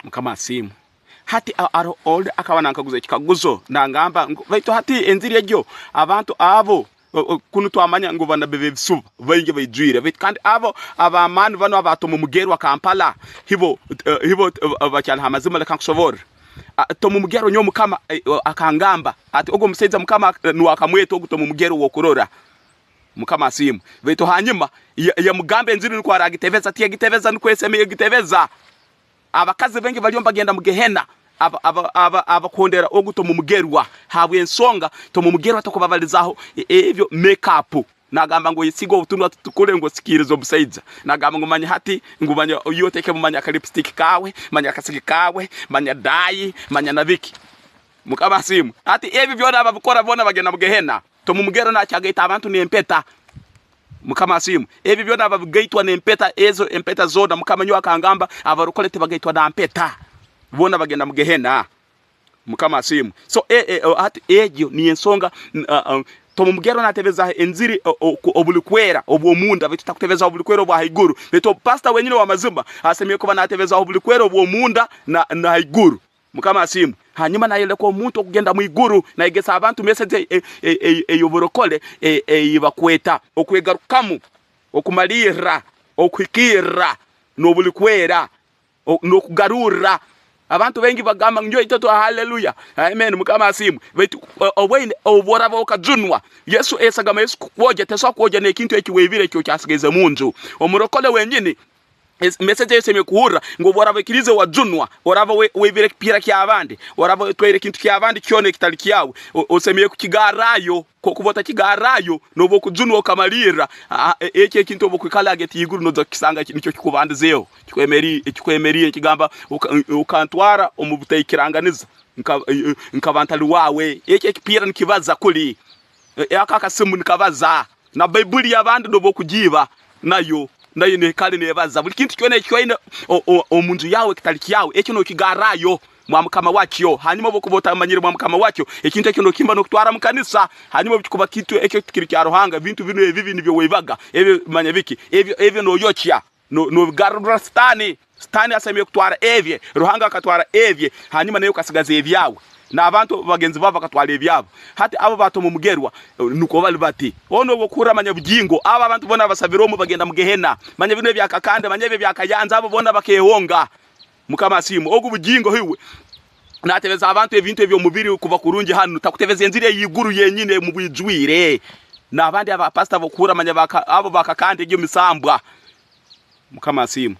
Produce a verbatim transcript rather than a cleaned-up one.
Mukama asiimwe. Hati a-, aroho oli akaba nankaguza ekikaguzo, nangamba ngu, "Baitu hati enziri egyo, abantu abo, o-, o-, kunu twamanya ngu banabi b'ebisuba, baingi baijwire. Baitu kandi abo ab'amaani banu aba Tom Mugerwa Kampala, hibo, eh, hibo, eh, bakyali ha mazima, leka nkusoborre." A, Tom Mugerwa nyowe Mukama, eh, o-, akangamba ati, "Ogu omusaija Mukama, eh, nuwe akamweta ogu Tom Mugerwa ow'okurora." Mukama asiimwe. Baitu hanyuma, ya-, yamugamba enziri nukwo aragitebeza, tiyagitebeza nukwo eseme yagitebeza. Abakazi baingi baliyo nibagenda mu Gehena, aba-, aba-, aba-, abakuhondera ogu Tom Mugerwa. Habw'ensonga, Tom Mugerwa takubabalizaho e-, ebyo make-up. Nagamba ngu, "Oyesiige obutunwa tutukule ngu osikiirize omusaija." Nagamba ngu, "Manya hati, ngu manya, oye otekemu manya aka lipstick kaawe, manya akasiki kaawe, manya dye, manya na biki." Mukama asiimwe. Hati ebi byona ababikora boona bagenda mu Gehena. Tom Mugerwa nakyagaita abantu n'empeta. Mukama asiimwe. Ebi byona ababigaitwa n'empeta, ezo empeta zoona, Mukama nyowe akangamba, abarokole tibagaitwa na mpeta. Boona bagenda mu Gehena. Mukama asiimwe. So, e, e, o, hati egyo niyo ensonga, n-, a, a, Tom Mugerwa natebeza enziri, o, o, ku-, obulikwera obw'omunda, baitu takutebeza obulikwera obwa haiguru. Baitu pastor wenyini w'amazima asemeriire kuba natebeza obulikwera obw'omunda na, na haiguru. Mukama asiimwe. Hanyuma nayoleka omuntu okugenda mu iguru, nayegesa abantu message e-, e-, e-, e-, ey'oburokole, e-, ei bakweta okwegarukamu, okumalirra, okuhikirra, n'obulikwera, o-, n'okugarurra. Abantu baingi bagamba ngu, "Nyowe itwe twa haleluya, amen, Mukama asiimwe." Baitu, o-, oboine, obu oraaba okajunwa, Yesu, esagama Yesu kukwogya, tasobora kwogya n'ekintu eki waibire ekyo kyasigaize mu nju. Omurokole wenyini, Es-, message eyo osemeriire kuhurra ngu obu oraaba oikiriize wajunwa, oraaba we-, waibire ekipiira ky'abandi, oraaba otwaire ekintu ky'abandi kyona ekitali kyawe, o-, osemeriire kukigarrayo. Kokuba otakigarrayo, nooba okujunwa okamalirra, a-, a-, e-, eki ekintu obu okwikara hagati y'iguru, noija kukisanga ki-, nikyo kikubandizeeho, kikwemeri-, ekikwemeriire, nikigamba, "Oka-, okantwara omu butaikiranganiza, nka-, e-, e-, nkaba ntali waawe." Eki ekipiira nikibaza kuli. E-, e-, ako akasimu nikabaza. Na Baibuli y'abandi noobu okugiiba, nayo, nayo ne-, kale neebaza. Buli kintu kyona eki oine o-, o-, omu nju yaawe ekitali kyawe, ekyo nookigarrayo mwa mukama wakyo. Hanyuma obu okuba otamanyire mwa mukama wakyo, ekintu ekyo nookihimba nookitwara mu kanisa. Hanyuma obu kikuba kintu ekyo tikiri kya Ruhanga, ebintu binu ebibi nibyo waibaga, ebyo manya biki, ebyo, ebyo nooyokya. No-, noobigarurra Sitaani. Sitaani asemeriire kutwara ebye, Ruhanga akatwara ebye, hanyuma naiwe okasigaza ebyawe. N'abantu bagenzi baawe bakatwara ebyabo. Hati abo ba Tom Mugerwa, eh, nukwo bali bati. Onu obu okuhurra manya bugingo, abo abantu boona abasabire omu bagenda mu Gehena. Manya binu ebya Kakande, manya ebi ebya Kayanza, abo boona bakehonga. Mukama asiimwe. Ogu bugingo iwe, naatebeza abantu ebintu eby'omubiri kuba kurungi hanu, takutebeza enziri ey'iguru yenyini mu bwijwire. N'abandi aba pastor b'okuhurra manya ba Ka-, abo ba Kakande egyo misambwa. Mukama asiimwe.